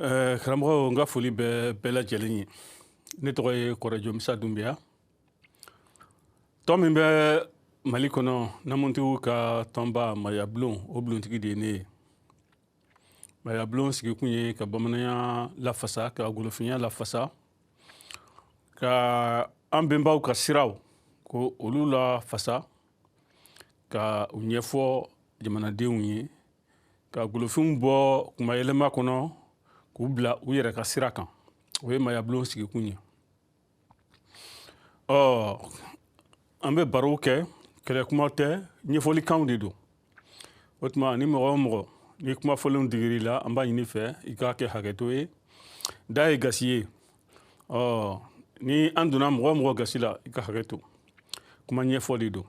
Karamɔgɔ, n ka foli bɛ bɛɛ lajɛlen ye. Ne tɔgɔ ye Kɔrɔjɔ Misa Dunbiya. Tɔn min bɛ Mali kɔnɔ, namuntigiw ka tɔnba Mayabulon, o bulontigi de ye ne ye. Mayabulon sigikun ye ka bamananya lafasa, ka golofinya lafasa, ka an bɛnbaw ka siraw ko olu lafasa, ka u ɲɛfɔ jamanadenw ye, ka golofinw bɔ kumayɛlɛma kɔnɔ k'u bila u yɛrɛ ka sira kan. O ye Mayabulon sigikun ye. Ɔ, an bɛ barow kɛ, kɛlɛ kuma tɛ, ɲɛfɔlikanw de don. O tuma, ni mɔgɔ o mɔgɔ ni kuma fɔlenw digir'i la, an b'a ɲini fɛ i k'a kɛ hakɛto ye. Da ye gasi ye. Ɔ, ni an donna mɔgɔ o mɔgɔ gasi la, i ka hakɛ to, kuma ɲɛfɔ de don.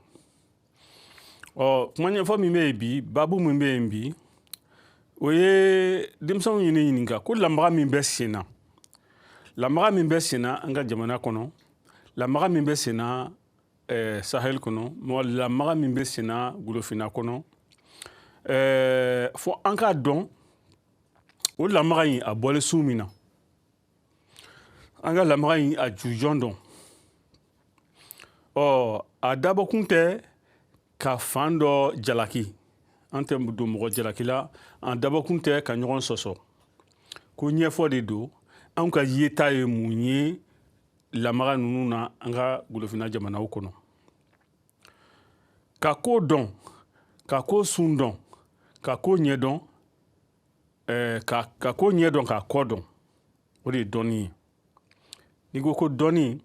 Ɔ, kuma ɲɛfɔ min bɛ yen bi, babu min bɛ yen bi, o ye denmisɛnw ye ne ɲininka ko lamaga min bɛ sen na, lamaga min bɛ sen na an ka jamana kɔnɔ, lamaga min bɛ sen na Sahel kɔnɔ, lamaga min bɛ sen na Golofina kɔnɔ, fo an k'a dɔn o lamaga in a bɔlen sun min na, an ka lamaga in a jujɔn dɔn. Ɔ, a dabɔkun tɛ ka fan dɔ jalaki, an tɛ don mɔgɔ jalaki la. An dabɔkun tɛ ka ɲɔgɔn sɔsɔ, ko ɲɛfɔ de don. Anw ka yeta ye mun ye lamaga ninnu na an ka Golofina jamanaw kɔnɔ? Ka ko dɔn, ka ko sun dɔn, ka ko ɲɛdɔn, ka ko ɲɛdɔn, k'a kɔ dɔn, o de ye dɔnni ye. N'i ko ko dɔnni,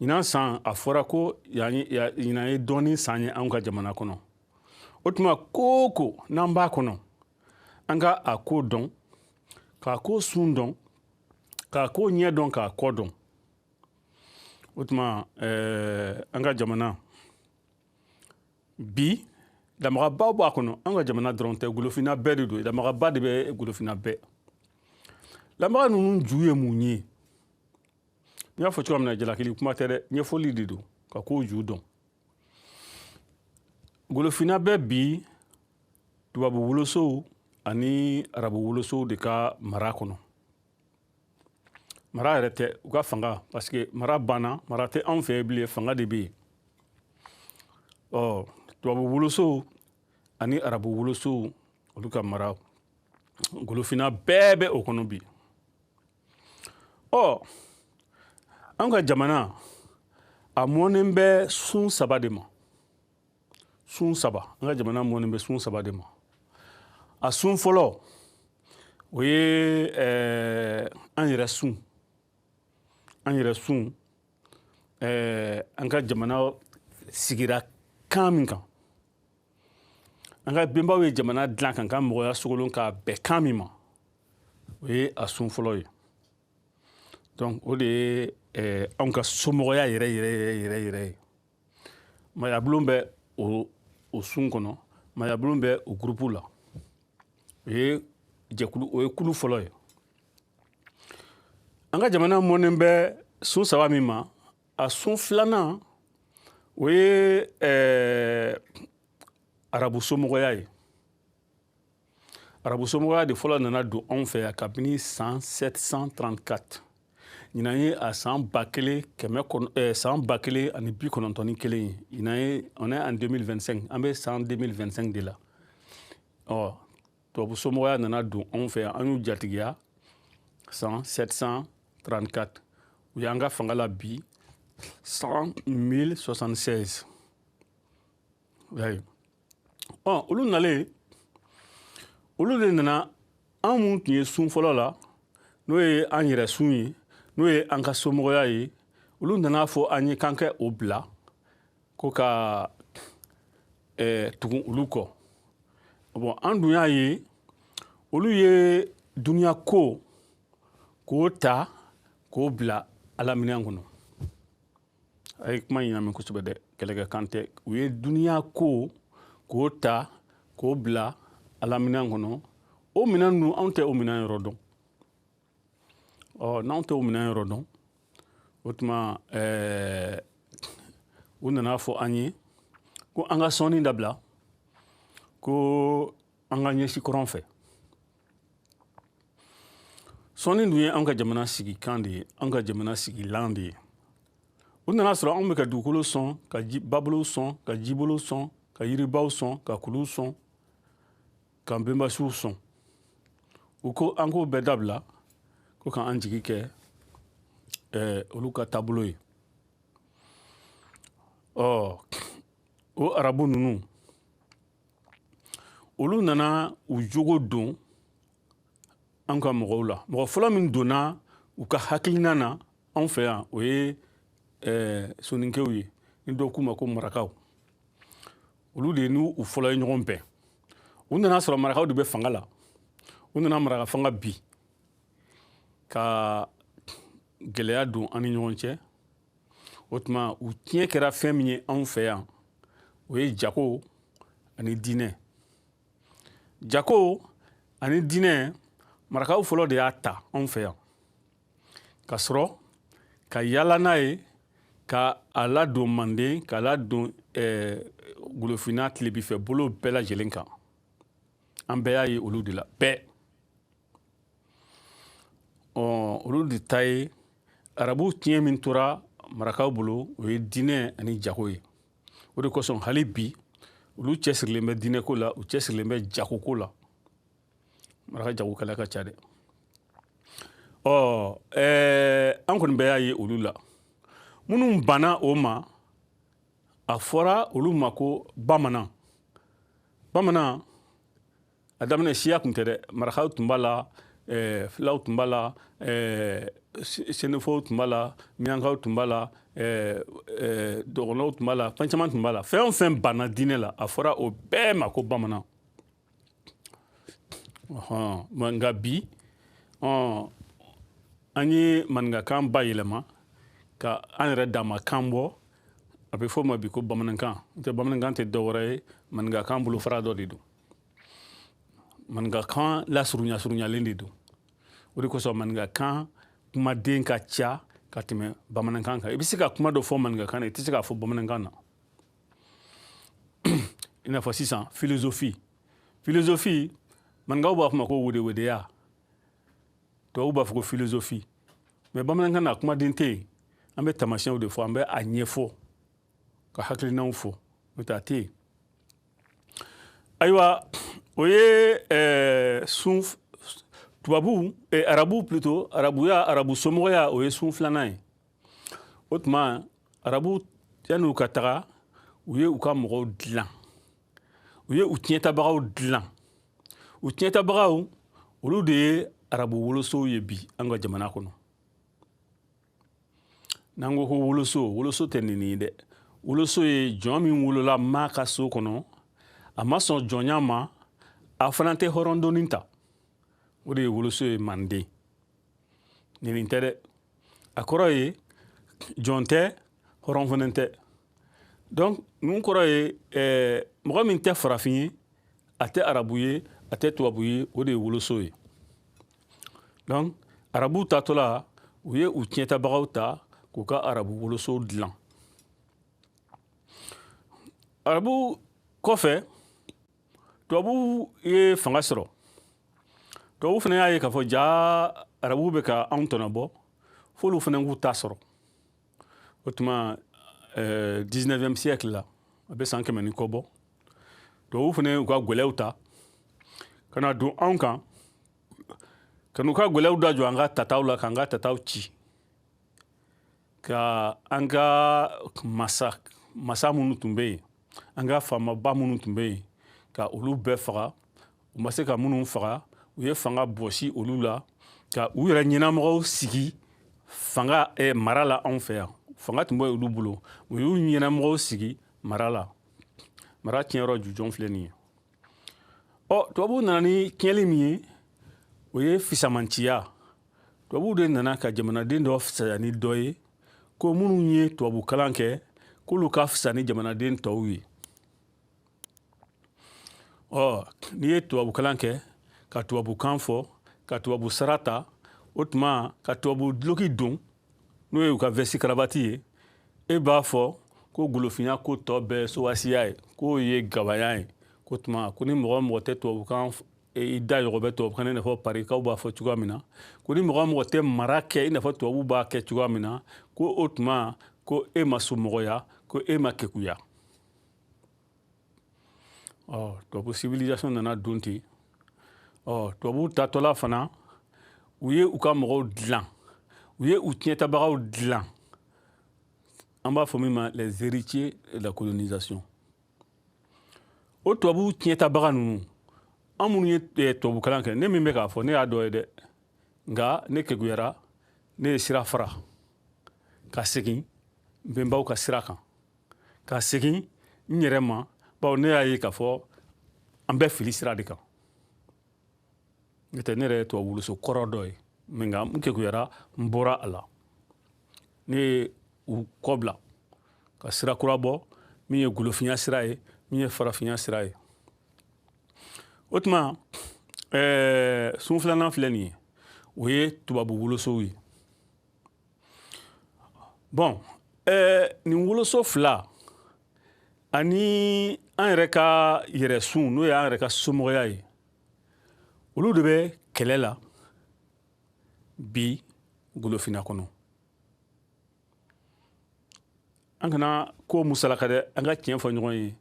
ɲinan san a fɔra ko ɲinan ye dɔnni san ye anw ka jamana kɔnɔ. O tuma, ko o ko n'an b'a kɔnɔ, an ka a ko dɔn, k'a ko sun dɔn, k'a ko ɲɛ dɔn, k'a kɔ dɔn. O tuma, an ka jamana bi, lamagabaw b'a kɔnɔ. An ka jamana dɔrɔn tɛ, Golofina bɛɛ de don. Lamagaba de bɛ Golofina bɛɛ. Lamaga ninnu ju ye mun ye? N y'a fɔ cogoya min na, jalakili kuma tɛ dɛ, ɲɛfɔli de don, ka kow ju dɔn. Golofina bɛ bi tubabu wolosow ani arabu wolosow de ka mara kɔnɔ. Mara yɛrɛ tɛ, u ka fanga, parce que mara banna, mara tɛ anw fɛ bilen, fanga de bɛ yen. Ɔ, tubabu wolosow ani arabu wolosow, olu ka mara, Golofina bɛɛ bɛ o kɔnɔ bi. Ɔ, an ka jamana a mɔnen bɛ sun saba de ma, sun saba. An ka jamana mɔnen bɛ sun saba de ma. A sun fɔlɔ, o ye an yɛrɛ sun, an yɛrɛ sun, an ka jamana sigira kan min kan, an ka bɛnbaw ye jamana dilan kan ka mɔgɔya sogolon k'a bɛn kan min ma, o ye a sun fɔlɔ ye. Donc o de ye anw ka somɔgɔya yɛrɛ yɛrɛ yɛrɛ yɛrɛ yɛrɛ ye. Mayabulon bɛ o sun kɔnɔ, mayabulon bɛ o gurupu la. O ye jɛkulu, o ye kulu fɔlɔ ye. An ka jamana mɔnen bɛ sun saba min ma, a sun filanan, o ye arabu somɔgɔya ye. Arabu somɔgɔya de fɔlɔ nana don anw fɛ yan kabini san 734. Ɲinan ye a san ba kelen kɛmɛ san 1091 ye. Ɲinan ye, on est en 2025, an bɛ san 2025 de la. Ɔ, tubabu somɔgɔya nana don anw fɛ yan, an y'u jatigiya san 734. U y'an ka fanga la bi san 1076. Ɔ, olu nalen, olu de nana an mun tun ye sun fɔlɔ la, n'o ye an yɛrɛ sun ye, n'o ye an ka somɔgɔya ye, olu nana fɔ an ye k'an kɛ o bila ko ka tugu olu kɔ. Bon, an dun y'a ye olu ye duniya ko k'o ta k'o bila Ala minɛn kɔnɔ. A ye kuma ɲɛnamɛ kosɛbɛ dɛ, kɛlɛkɛkan tɛ. U ye duniya ko k'o ta k'o bila Ala minɛn kɔnɔ. O minɛn ninnu, anw tɛ o minɛn yɔrɔ dɔn. Ɔ, n'anw tɛ o minɛn yɔrɔ dɔn, o tuma u nana fɔ an ye ko an ka sɔnni dabila, ko an ka ɲɛsin kɔrɔn fɛ. Sɔnni dun ye an ka jamana sigikan de ye, an ka jamana sigilan de ye. U nana sɔrɔ anw bɛ ka dugukolo sɔn, ka babolo sɔn, ka jibolo sɔn, ka yiribaw sɔn, ka kuluw sɔn, k'an bɛnbasiw sɔn. U ko an k'o bɛɛ dabila, ko k'an jigi kɛ olu ka taabolo ye. Ɔ, o arabu ninnu, olu nana u jogo don an ka mɔgɔw la. Mɔgɔ fɔlɔ min donna u ka hakilina na anw fɛ yan, o ye soninkew ye, ni dɔw k'u ma ko marakaw. Olu de n'u fɔlɔ ye ɲɔgɔn bɛn. U nana sɔrɔ marakaw de bɛ fanga la. U nana maraka fanga bi ka gɛlɛya don an ni ɲɔgɔn cɛ. O tuma, u tiɲɛ kɛra fɛn min ye anw fɛ yan, o ye jago ani diinɛ. Jago ani diinɛ, marakaw fɔlɔ de y'a ta anw fɛ yan, ka sɔrɔ ka yala n'a ye, ka a ladon Manden, k'a ladon Golofinna tilebifɛ bolo bɛɛ lajɛlen kan. An bɛɛ y'a ye olu de la bɛɛ. Ɔ, olu de ta ye arabu tiɲɛ min tora marakaw bolo, o ye diinɛ ani jago ye. O de kosɔn, hali bi, olu cɛsirilen bɛ diinɛko la, u cɛsirilen bɛ jagoko la. Maraka jagokɛla ka ca dɛ. Ɔ, an kɔni bɛɛ y'a ye olu la. Minnu banna o ma, a fɔra olu ma ko bamanan. Bamanan, a daminɛ siya tun tɛ dɛ. Marakaw tun b'a la, filaw tun b'a la, sɛnɛfɔw tun b'a la, miyankaw tun b'a la, dɔgɔnɔw tun b'a la, fɛn caman tun b'a la. Fɛn o fɛn banna diinɛ la, a fɔra o bɛɛ ma ko bamanan. Nka bi, an ye maninkakan bayɛlɛma ka an yɛrɛ dama kan bɔ. A bɛ fɔ o ma bi ko bamanankan. N'o tɛ, bamanankan tɛ dɔwɛrɛ ye, maninkakan bolofara dɔ de don, maninkakan lasurunya surunyalen de don. O de kosɔn maninkakan kumaden ka ca ka tɛmɛ bamanankan kan. I bɛ se ka kuma dɔ fɔ maninkakan na, i tɛ se k'a fɔ bamanankan na. I n'a fɔ sisan, philosophie. Philosophie, maninkaw b'a fɔ ma ko wedewedeya, tubabuw b'a fɔ ko philosophie. Mais bamanankan na, kumaden tɛ yen. An bɛ taamasiyɛnw de fɔ, an bɛ a ɲɛfɔ, ka hakilinaw fɔ, n'o tɛ a tɛ yen. Ayiwa, o ye sun tubabu, arabu plutôt, arabuya, arabu somɔgɔya, o ye sun filanan ye. O tuma, arabu, yanni u ka taga, u ye u ka mɔgɔw dilan, u ye u tiɲɛtabagaw dilan. U tiɲɛtabagaw, olu de ye arabu wolosow ye bi an ka jamana kɔnɔ. N'an ko ko woloso, woloso tɛ nin ye dɛ. Woloso ye jɔn min wolola maa ka so kɔnɔ, a ma sɔn jɔnya ma, a fana tɛ hɔrɔndonni ta, o de ye woloso ye Manden. Nin tɛ dɛ, a kɔrɔ ye jɔn tɛ, hɔrɔn fana tɛ. Donc ninnu kɔrɔ ye mɔgɔ min tɛ farafin ye, a tɛ arabu ye, a tɛ tubabu ye, o de ye woloso ye. Donc arabu tatɔla, u ye u tiɲɛtabagaw ta k'u ka arabu woloso dilan. Arabu kɔfɛ, tubabu ye fanga sɔrɔ. Tubabu fana y'a ye k'a fɔ ja arabu bɛ ka anw tɔnɔbɔ, f'olu fana k'u ta sɔrɔ. O tuma, 19e siècle la, a bɛ san 100 ni kɔ bɔ, tubabu fana y'u ka gwɛlɛw ta ka na don anw kan, ka n'u ka gwɛlɛw da jɔ an ka tataw la, k'an ka tataw ci, ka an ka masa minnu tun bɛ yen, an ka faamaba minnu tun bɛ yen, ka olu bɛɛ faga. U ma se ka minnu faga, u ye fanga bɔsi olu la, ka u yɛrɛ ɲɛnamɔgɔw sigi fanga mara la anw fɛ yan. Fanga tun bɛ olu bolo, u y'u ɲɛnamɔgɔw sigi mara la. Mara tiɲɛyɔrɔ jujɔn filɛ nin ye. Ɔ, tubabuw nana ni tiɲɛli min ye, o ye fisamanciya. Tubabuw de nana ka jamanaden dɔ fisaya ni dɔ ye, ko minnu ye tubabu kalan kɛ, k'olu ka fisa ni jamanaden tɔw ye. Ɔ, n'i ye tubabu kalan kɛ, ka tubabukan fɔ, ka tubabu sara ta, o tuma ka tubabu duloki don, n'o ye u ka veste cravate ye, e b'a fɔ ko golofinya ko tɔ bɛɛ sowasiya ye, k'o ye gabaya ye. Ko tuma ko ni mɔgɔ o mɔgɔ tɛ tubabukan i da yɔgɔbɛ tubabukan na i n'a fɔ parikaw b'a fɔ cogoya min na, ko ni mɔgɔ o mɔgɔ tɛ mara kɛ i n'a fɔ tubabu b'a kɛ cogoya min na, ko o tuma ko e ma somɔgɔya, ko e ma kekuya. Ɔ, tubabu civilisation nana don ten. Ɔ, tubabu tatɔla fana, u ye u ka mɔgɔw dilan, u ye u tiɲɛtabagaw dilan, an b'a fɔ min ma les héritiers de la colonisation. O tubabu tiɲɛtabaga ninnu, an minnu ye tubabu kalan kɛ, ne min bɛ k'a fɔ, ne y'a dɔ ye dɛ, nka ne kekuyara, ne ye sira fara ka segin n bɛnbaw ka sira kan, ka segin n yɛrɛ ma, bawo ne y'a ye k'a fɔ an bɛ fili sira de kan. N'o tɛ, ne yɛrɛ ye tubabu woloso kɔrɔ dɔ ye, mɛ nka n kekuyara, n bɔra a la, ne ye u kɔ bila ka sira kura bɔ, min ye golofinya sira ye, min ye farafinya sira ye. O tuma sun filanan filɛ nin ye, o ye tubabu wolosow ye. Bɔn, nin woloso fila ani an yɛrɛ ka yɛrɛsun, n'o ye an yɛrɛ ka somɔgɔya ye, olu de bɛ kɛlɛ la bi golofinna kɔnɔ. An kana ko musalaka dɛ, an ka tiɲɛ fɔ ɲɔgɔn ye.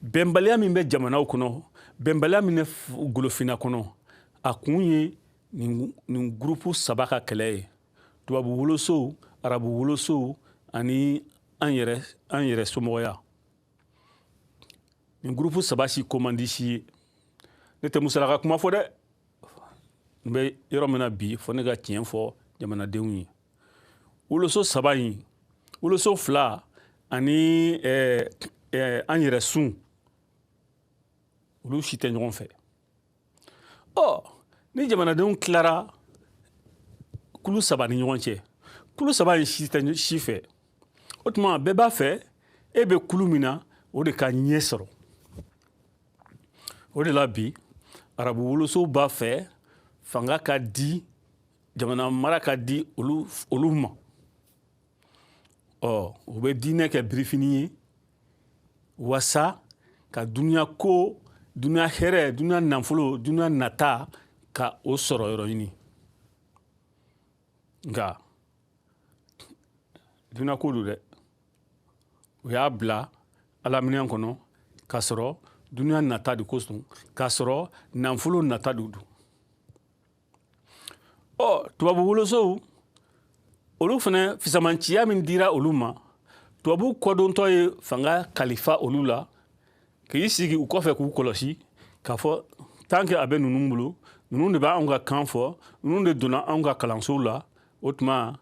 Bɛnbaliya min bɛ jamanaw kɔnɔ, bɛnbaliya min bɛ golofinna kɔnɔ, a kun ye nin gurupu saba ka kɛlɛ ye: tubabu wolosow, arabu wolosow ani an yɛrɛ somɔgɔya. Nin gurupu saba si ko man di si ye. Ne tɛ musalaka kuma fɔ dɛ. N bɛ yɔrɔ min na bi, fo ne ka tiɲɛ fɔ jamanadenw ye. Woloso saba in, woloso fila ani an yɛrɛ sun, olu si tɛ ɲɔgɔn fɛ. Ɔ, ni jamanadenw tilara kulu saba ni ɲɔgɔn cɛ, kulu saba in si tɛ si fɛ, o tuma bɛɛ b'a fɛ e bɛ kulu min na, o de ka ɲɛ sɔrɔ. O de la bi, arabu wolosow b'a fɛ fanga ka di, jamana mara ka di olu ma. Ɔ, u bɛ diinɛ kɛ birifini ye wasa ka dunuya ko, dunuya hɛrɛ, dunuya nafolo, dunuya nata, ka o sɔrɔ yɔrɔ ɲini. Nka dunuya ko don dɛ, u y'a bila alaminɛn kɔnɔ k'a sɔrɔ dunuya nata de kosɔn, k'a sɔrɔ nafolo nata de don. Ɔ, tubabu wolosow, olu fana, fisamanciya min dira olu ma, tubabu kɔdontɔ ye fanga kalifa olu la, k'i sigi u kɔfɛ k'u kɔlɔsi, k'a fɔ tant que a bɛ ninnu bolo, ninnu de b'anw ka kan fɔ, ninnu de donna anw ka kalansow la, o tuma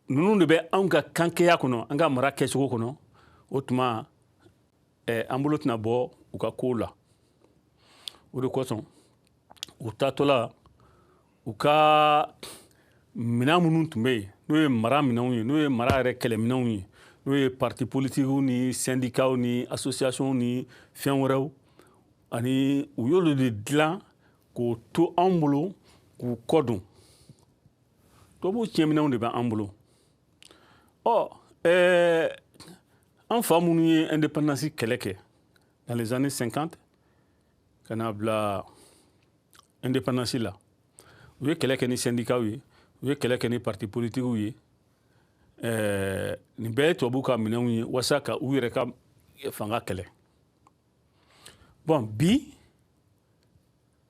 ninnu de bɛ anw ka kankɛya kɔnɔ, an ka mara kɛcogo kɔnɔ, o tuma an bolo tɛna bɔ u ka kow la. O de kosɔn, u taatɔla, u ka minɛn minnu tun bɛ yen, n'o ye mara minɛnw ye, n'o ye mara yɛrɛ kɛlɛminɛnw ye, n'o ye parti politiques ni syndicats ni associations ni fɛn wɛrɛw, ani u y'olu de dilan k'o to anw bolo k'u kɔ don. Tubabuw tiɲɛminɛnw de bɛ an bolo. Ɔ, an fa minnu ye indépendance kɛlɛ kɛ dans les années 50 ka na bila indépendance la, u ye kɛlɛ kɛ ni syndicats ye, u ye kɛlɛ kɛ ni parti politiques ye. Nin bɛɛ ye tubabuw ka minɛnw ye walasa ka u yɛrɛ ka fanga kɛlɛ. Bon, bi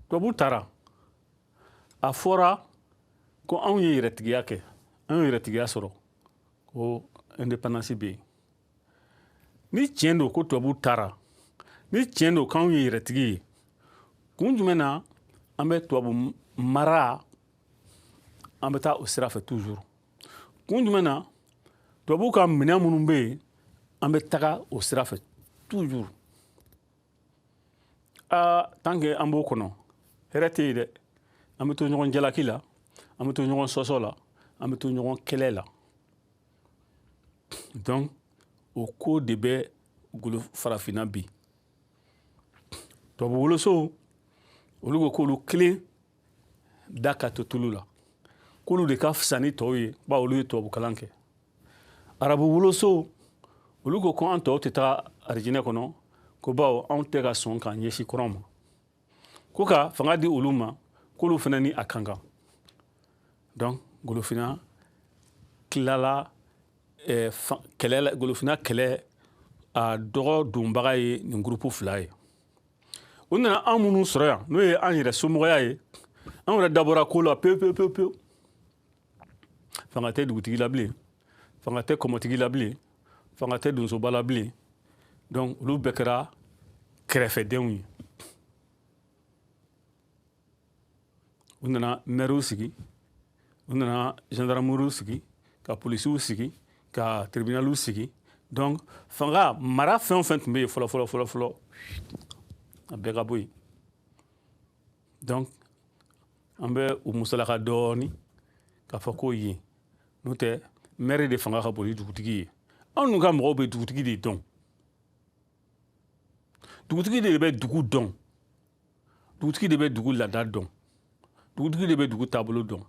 tubabu taara, a fɔra ko anw ye yɛrɛtigiya kɛ, anw ye yɛrɛtigiya sɔrɔ, ko indépendance bɛ yen. Ni tiɲɛ don ko tubabu taara, ni tiɲɛ don k'anw ye yɛrɛtigi ye, kun jumɛn na an bɛ tubabu mara, an bɛ taa o sira fɛ toujours? Kun jumɛn na tubabuw ka minɛn minnu bɛ yen, an bɛ taga o sira fɛ toujours? Aa, tant que an b'o kɔnɔ, hɛrɛ tɛ yen dɛ. An bɛ to ɲɔgɔn jalaki la, an bɛ to ɲɔgɔn sɔsɔ la, an bɛ to ɲɔgɔn kɛlɛ la. Donc o ko de bɛ golo farafinna bi. Tubabu wolosow, olu ko k'olu kelen da ka to tulu la, k'olu de ka fisa ni tɔw ye, bawo olu ye tubabu kalan kɛ. Arabu wolosow, olu ko ko an tɔw tɛ taa arijinɛ kɔnɔ, ko bawo anw tɛ ka sɔn k'an ɲɛsin kɔrɔn ma. Ko ka fanga di olu ma, k'olu fana ni a kan kan. Donc Golofina tilala kɛlɛ la. Golofina kɛlɛ a dɔgɔ donbaga ye nin groupe fila ye. U nana an minnu sɔrɔ yan, n'o ye an yɛrɛ somɔgɔya ye, an yɛrɛ dabɔra ko la pewu pewu pewu pewu. Fanga tɛ dugutigi la bilen, fanga tɛ kɔmɔtigi la bilen, fanga tɛ donsoba la bilen. Donc olu bɛɛ kɛra kɛrɛfɛdenw ye. U nana mɛriw sigi, u nana gendarmeriw sigi, ka polisiw sigi, ka tribunaliw sigi. Donc fanga mara fɛn o fɛn tun bɛ yen fɔlɔ fɔlɔ fɔlɔ fɔlɔ, a bɛɛ ka bɔ yen. Donc an bɛ u musalaka dɔɔni k'a fɔ ko yen, n'o tɛ mɛri de fanga ka bon ni dugutigi ye. Anw dun ka mɔgɔw bɛ dugutigi de dɔn, dugutigi de bɛ dugu dɔn, dugutigi de bɛ dugu laada dɔn, dugutigi de bɛ dugu taabolo dɔn.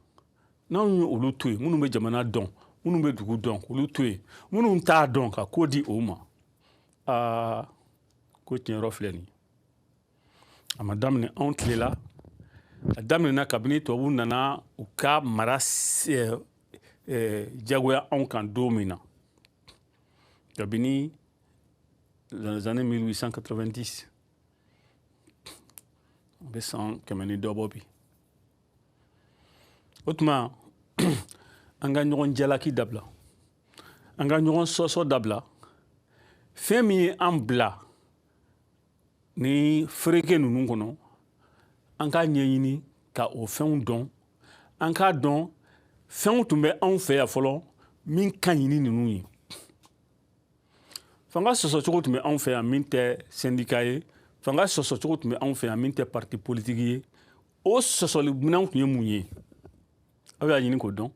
N'anw ye olu to yen, minnu bɛ jamana dɔn, minnu bɛ dugu dɔn, k'olu to yen, minnu t'a dɔn, ka ko di o ma, aa, ko tiɲɛyɔrɔ filɛ nin ye. A ma daminɛ anw tile la, a daminɛna kabini tubabuw nana u ka mara jagoya anw kan don min na, kabini dans les années 1890, an bɛ san 100 ni dɔ bɔ bi. O tuma an ka ɲɔgɔn jalaki dabila, an ka ɲɔgɔn sɔsɔ dabila. Fɛn min ye an bila ni fereke ninnu kɔnɔ, an k'a ɲɛɲini ka o fɛnw dɔn. An k'a dɔn fɛnw tun bɛ anw fɛ yan fɔlɔ min ka ɲi ni ninnu ye. Fanga sɔsɔcogo tun bɛ anw fɛ yan min tɛ syndicat ye, fanga sɔsɔcogo tun bɛ anw fɛ yan min tɛ parti politique ye. O sɔsɔli minɛnw tun ye mun ye? Aw y'a ɲini k'o dɔn.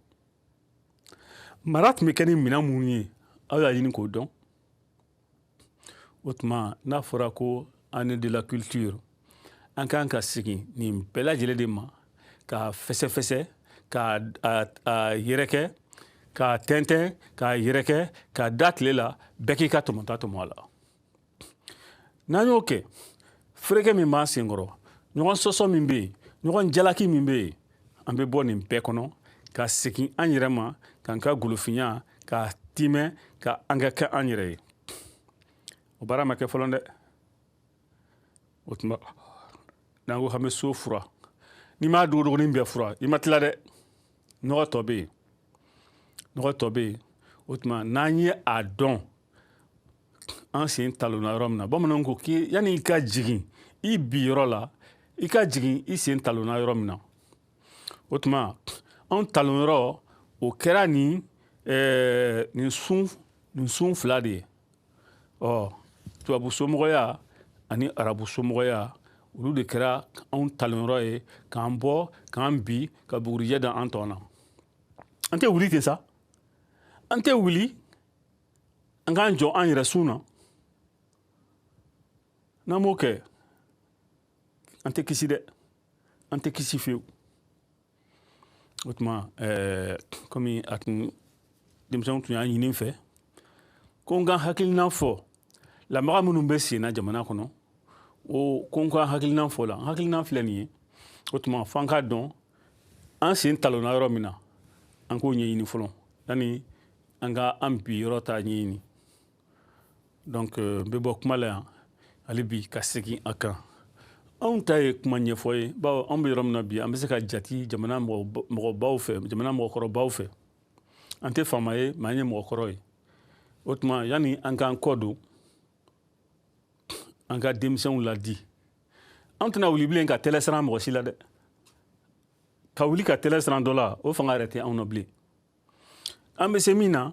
Mara tun bɛ kɛ ni minɛn minnu ye, aw y'a ɲini k'o dɔn. O tuma n'a fɔra ko année de la culture, an kan ka segin nin bɛɛ lajɛlen de ma, k'a fɛsɛfɛsɛ, k'a yɛrɛkɛ, k'a tɛntɛn, k'a yɛrɛkɛ, k'a da tile la, bɛɛ k'i ka tɔmɔta tɔmɔ a la. N'an y'o kɛ, fereke min b'an senkɔrɔ, ɲɔgɔn sɔsɔ min bɛ yen, ɲɔgɔn jalaki min bɛ yen, an bɛ bɔ nin bɛɛ kɔnɔ ka segin an yɛrɛ ma, k'an ka golofinya k'a timɛ, ka an ka kɛ an yɛrɛ ye. O baara ma kɛ fɔlɔ dɛ. O tuma n'an ko k'an bɛ so fura, n'i m'a dogodogonin bɛɛ fura, i ma tila dɛ. Nɔgɔ tɔ bɛ yen, nɔgɔ tɔ bɛ yen. O tuma n'an ye a dɔn an sen talonna yɔrɔ min na, bamananw ko k'i yanni i ka jigin i bi yɔrɔ la, i ka jigin i sen talonna yɔrɔ min na. O tuma anw talon yɔrɔ o kɛra nin sun fila de ye. Ɔ, tubabu somɔgɔya ani arabu somɔgɔya, olu de kɛra anw talon yɔrɔ ye, k'an bɔ k'an bi ka bugurijɛ da an tɔ na. An tɛ wuli ten sa, an tɛ wuli, an k'an jɔ an yɛrɛ sun na. N'an m'o kɛ, an tɛ kisi dɛ, an tɛ kisi fiyewu. O tuma komi a tun denmisɛnw tun y'a ɲini n fɛ ko n ka hakilina fɔ lamaga minnu bɛ sen na jamana kɔnɔ, o ko n ka hakilina fɔ la, n hakilina filɛ nin ye. O tuma f'an k'a dɔn an sen talonna yɔrɔ min na, an k'o ɲɛɲini fɔlɔ yanni an ka an bi yɔrɔ ta ɲɛɲini. Donc n bɛ bɔ kuma la yan hali bi ka segin a kan. Anw ta ye kuma ɲɛfɔ ye, bawo anw bɛ yɔrɔ min na bi, an bɛ se ka jati jamana mɔgɔbaw fɛ, jamana mɔgɔkɔrɔbaw fɛ. An tɛ faama ye, mais an ye mɔgɔkɔrɔ ye. O tuma yanni an k'an kɔ don, an ka denmisɛnw ladi. An tɛna wuli bilen ka tɛlɛ siran mɔgɔ si la dɛ. Ka wuli ka tɛlɛ siran dɔ la, o fanga yɛrɛ tɛ anw na bilen. An bɛ se min na,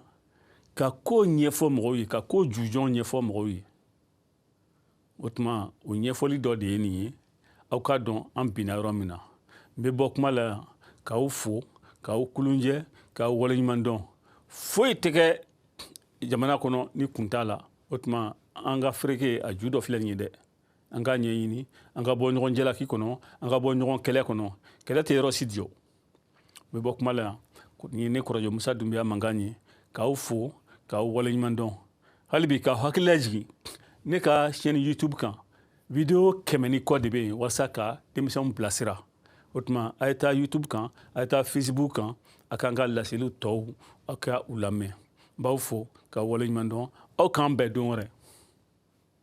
ka ko ɲɛfɔ mɔgɔw ye, ka ko jujɔn ɲɛfɔ mɔgɔw ye. O tuma o ɲɛfɔli dɔ de ye nin ye, aw k'a dɔn an binna yɔrɔ min na. N bɛ bɔ kuma la yan k'aw fo, k'aw kulunjɛ, k'aw waleɲuman dɔn. Foyi tɛ kɛ jamana kɔnɔ ni kun t'a la. O tuma an ka fereke a ju dɔ filɛ nin ye dɛ. An k'a ɲɛɲini, an ka bɔ ɲɔgɔn jalaki kɔnɔ, an ka bɔ ɲɔgɔn kɛlɛ kɔnɔ. Kɛlɛ tɛ yɔrɔ si jɔ. N bɛ bɔ kuma la yan. Nin ye ne kɔrɔjɔ Musa Dunbiya mankan ye, k'aw fo, k'aw waleɲuman dɔn. Hali bi k'aw hakili lajigin ne ka chaîne YouTube kan, Video 100 ni kɔ de bɛ yen walasa ka denmisɛnw bilasira. O tuma, a ye taa YouTube kan, a ye taa Facebook kan, a k'an ka laseliw tɔw, a ka u lamɛn. N b'aw fo ka waleɲuman dɔn. Aw k'an bɛn don wɛrɛ.